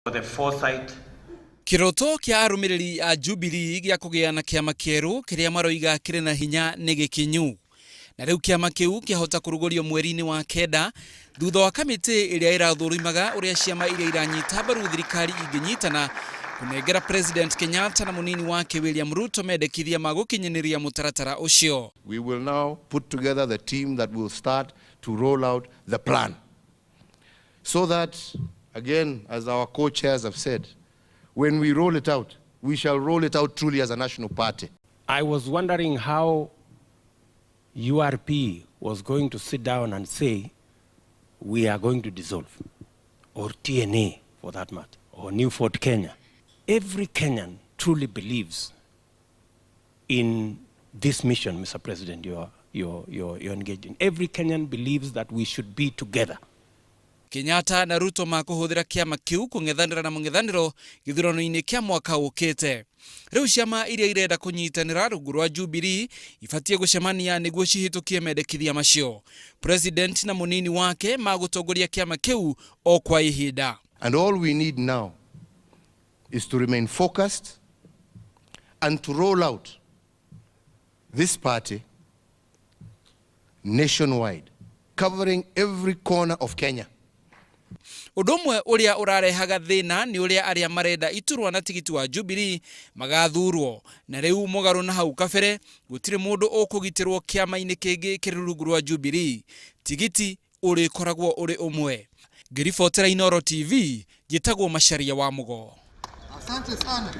For the foresight Kĩroto kĩa arũmĩrĩri a Jubilee gĩa kũgĩa na kĩama kĩerũ kĩrĩa maroiga kĩrĩ na hinya nĩ gĩkinyu. Na rĩu kĩama kĩu kĩahota kũrugũrio mweri-inĩ wa kenda thutha wa kamĩtĩ ĩrĩa ĩrathũrimaga ũrĩa ciama iria iranyita mbaru thirikari ingĩnyitana kũnengera President Kenyatta na mũnini wake William Ruto mendekithia ma gũkinyanĩria mũtaratara ũcio. We will now put together the team that will start to roll out the plan. So that, again, as our co-chairs have said, when we roll it out, we shall roll it out truly as a national party. I was wondering how URP was going to sit down and say, we are going to dissolve, or TNA for that matter, or New Fort Kenya. Every Kenyan truly believes in this mission, Mr. President, you're engaged in. Every Kenyan believes that we should be together. Kenyatta na Ruto makũhũthĩra kĩama kĩu kũng'ethanĩra na mũng'ethanĩro gĩthurano-inĩ kĩa mwaka ũkĩte. Rĩu ciama iria irenda kũnyitanĩra rungu rwa Jubilee ibatiĩ gũcemania nĩguo cihĩtũkie mendekithia macio. President na mũnini wake magũtongoria kĩama kĩu o kwa ihinda. And all we need now is to remain focused and to roll out this party nationwide, covering every corner of Kenya. Ũndũ ũmwe ũrĩa ũrarehaga thĩna nĩ ũrĩa arĩa marenda iturwa na tigiti wa Jubilee magathurwo na rĩu mũgarũ na hau kabere gũtirĩ mũndũ ũkũgitĩrwo kĩama-inĩ kĩngĩ kĩrĩ rungu rwa Jubilee. Tigiti ũrĩkoragwo ũrĩ ũmwe. Ngĩribotera Inooro TV, njĩtagwo Macharia wa Mũgo. Asante sana.